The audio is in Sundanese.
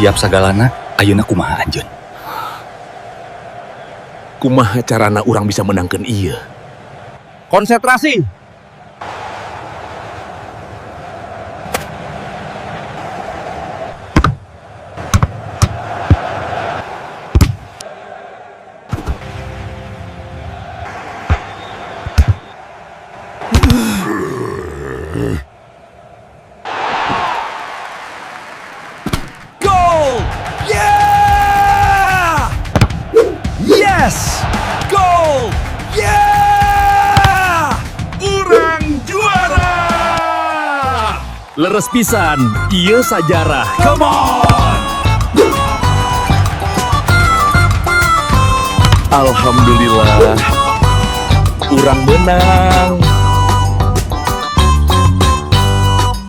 Siap sagalana, ayeuna kumaha anjeun? Kumaha carana urang bisa menangkeun ieu? Konsentrasi. Goal! Yeah! Yes! Goal! Yeah! Urang juara! Leres pisan, ieu sajarah. Come on! Alhamdulillah. Urang menang.